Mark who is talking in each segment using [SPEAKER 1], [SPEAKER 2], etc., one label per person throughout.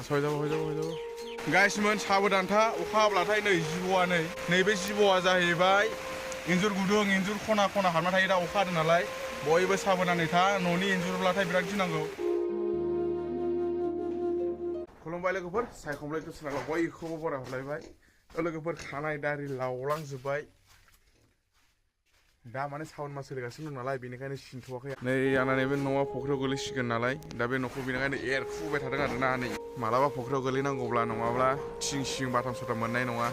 [SPEAKER 1] सहैजाबाय गाइसमोन साबधानथा अखा हाब्लाथाय नै जिबौआ नैबे जिबौआ जाहैबाय इन्जुर गुदुं इन्जुर खना खना हाबना थायो दा अखा हादों नालाय बयबो साबधानै था न'नि इन्जुरब्लाथाय बिराद गिनांगौ खुलुमबाय लोगोफोर सायख'मलाय दसेनालाव बयखौबो बराय हरलायबाय लोगोफोर खानाय दारि लावलांजोब्बाय दा माने सावन मास सोलिगासिनो दं नालाय बेनिखायनो सिनथ'वाखै नै आंना नैबे न'आ फख्रियाव गोलैसिगोन नालाय दा बे न'खौ बेनिखायनो एरखुबाय थादों आरोना नै मालाबा फख्रियाव गोलैनांगौब्ला नङाब्ला थिं बाथाम साथाम मोननाय नङा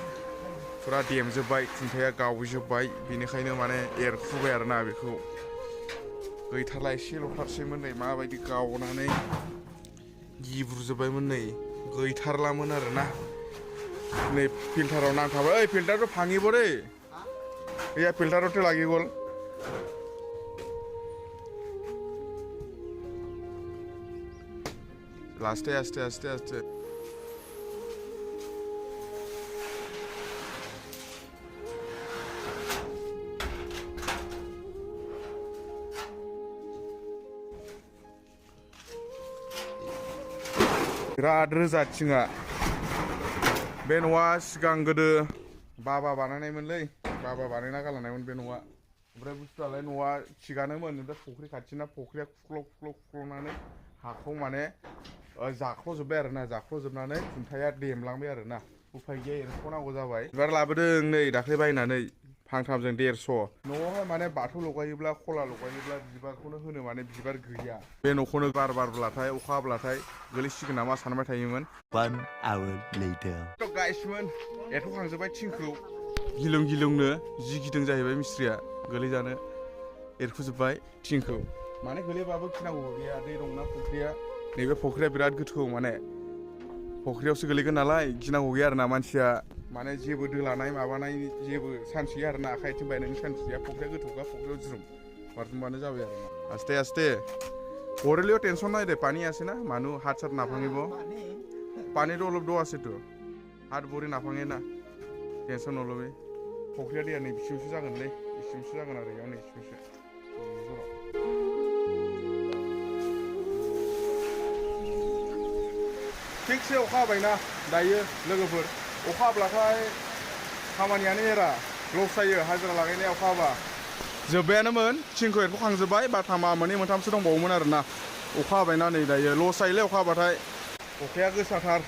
[SPEAKER 1] फुरा देमजोब्बाय खुन्थाया गावजोब्बाय बेनिखायनो माने एरखुबाय आरोना बेखौ गैथारला एसेल'थारसैमोन नै माबायदि गावनानै गिब्रुजोब्बायमोन नै गैथारलामोन आरोना नै फिल्टाराव नांथाबाय ओइ फिल्टारथ' भाङिब रे या फिल्टारथ' लागि गल लास्टे आस्ते बिराद रोजा थिङा बे न'आ सिगां गोदो बाबा बानायनायमोनलै बाबा बानायना गालांनायमोन बे न'आ ओमफ्राय बुस्थुआलाय न'आ थिगानोमोन दा फख्रि खाथिना फख्रिया खुख्ल'नानै हाखौ माने जाख्ल'जोब्बाय आरोना जाख्ल'जोबनानै खुन्थाया देमलांबाय आरोना उफाय गैया एरख'नांगौ जाबाय बिबार लाबोदों नै दाख्लै बायनानै फांथामजों 150 न'आवहाय माने बाथौ लगायोब्ला खला लगायोब्ला बिबारखौनो होनो माने बिबार गैया बे न'खौनो बार बारब्लाथाय अखा हाब्लाथाय गोलैसिगोन नामा सानबाय थायोमोन
[SPEAKER 2] 1 hour later
[SPEAKER 1] गाइसमोन एरख'खांजोब्बाय थिंखौ गिलुंनो जि गिदों जाहैबाय मिस्ट्रिया गोलैजानो एरखुजोब्बाय थिंखौ माने गोलैबाबो गिनांगौ गैया दै दंना फख्रिया नैबे फख्रिया बिराद गोथौ माने फख्रियावसो गोलैगोन नालाय गिनांगौ गैया आरोना मानसिया माने जेबो दोलानाय माबानाय जेबो चान्स गैया आरोना आखाइ आथिं बायनायनि चान्स गैया फख्रिया गोथौखा फख्रियाव ज्रुम बारजुमबानो जाबाय आरोना आस्ते बोरेलियो टेंशन नहीं दे पानी आसे ना मानु हाथ साथ नाफांगिब पानी तो अलप दो आसे तो हाथ बोरे नाफांगे ना टेंशन नलबे फख्रिया दैया नै बिसिमसो जागोनलै इसिमसो जागोन आरो इयाव नै इसिमसो थिगसे अखा हाबायना दायो लोगोफोर अखा हाब्लाथाय खामानियानो एरा लस जायो हाजिरा लागायनाया अखा हाबा जोब्बायानोमोन थिंखौ एरख'खांजोब्बाय बाथामा मोननै मोनथामसो दंबावोमोन आरोना अखा हाबायना नै दायो लस जायोलै अखा हाबाथाय अखाया गोसाथार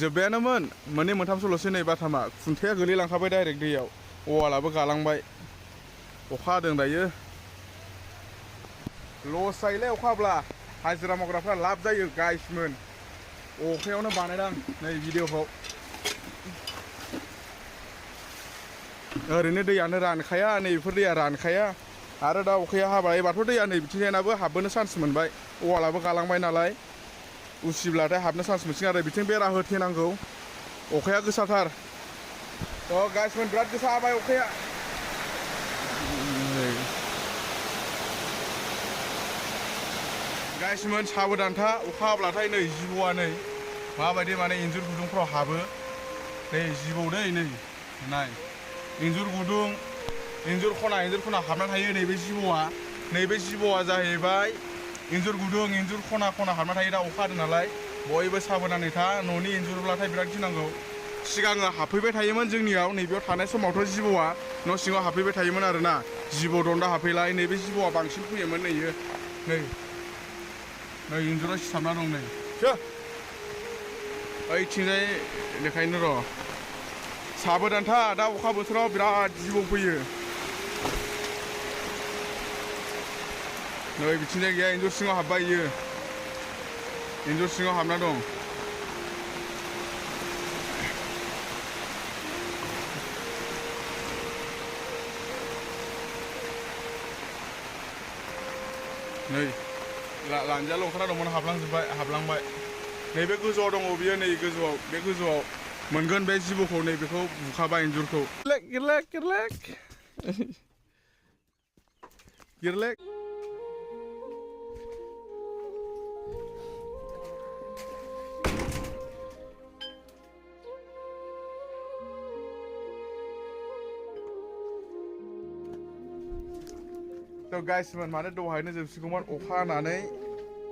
[SPEAKER 1] जोब्बायानोमोन मोननै मोनथामसोल'सै नै बाथामा खुन्थाया गोलैलांखाबाय डाइरेक्ट दैयाव वालाबो गालांबाय अखा हादों दायो लस जायोलै अखा हाब्ला हाजिरा मावग्राफ्रा लाब जायो गाइसमोन अखायावनो बानायदां नै भिडिअखौ ओरैनो दैयानो रानखाया नैबेफोर दैया रानखाया आरो दा अखाया हाबायबाथ' दैया नै बिथिंजायनाबो हाबबोनो चान्स मोनबाय वालाबो गालांबाय नालाय उसिब्लाथाय हाबनो चान्स मोनसिगोन आरो बिथिं बेरा होथेनांगौ अखाया गोसाथार गाइसमोन बिराद गोसा हाबाय अखाया गाइसमोन साबधानथा अखा हाब्लाथाय नै जिबौआ नै माबायदि माने इन्जुर गुदुंफ्राव हाबो नै जिबौ दै नै नाय इन्जुर गुदुं इन्जुर खना हाबना थायो नैबे जिबौआ जाहैबाय इन्जुर गुदुं इन्जुर खना हाबना थायो दा अखा हादों नालाय बयबो साबधानै था न'नि इन्जुरब्लाथाय बिराद गिनांगौ सिगाङो हाबफैबाय थायोमोन जोंनियाव नैबेयाव थानाय समावथ' जिबौआ न' सिङाव हाबफैबाय थायोमोन आरोना जिबौ दन्दा हाबफैलाय नैबे जिबौआ बांसिन फैयोमोन नै इन्जुराव सिथाबना दं नै ओइथिंजाय लेखायनो र' साबधानथा दा अखा बोथोराव बिराद जिबौ फैयो नै बिथिंजाय गैया इन्जुर सिङाव हाबबाय इयो इन्जुर सिङाव हाबना दं नै लांजाल ओंखारना दंमोन हाबलांबाय नैबे गोजौआव दङ बियो नै गोजौआव बे गोजौआव मोनगोन बे जिबौखौ नैबेखौ बुखाबाय इन्जुरखौ गिरलेक गाइसमोन माने दहायनो जोबसिगौमोन अखा हानानै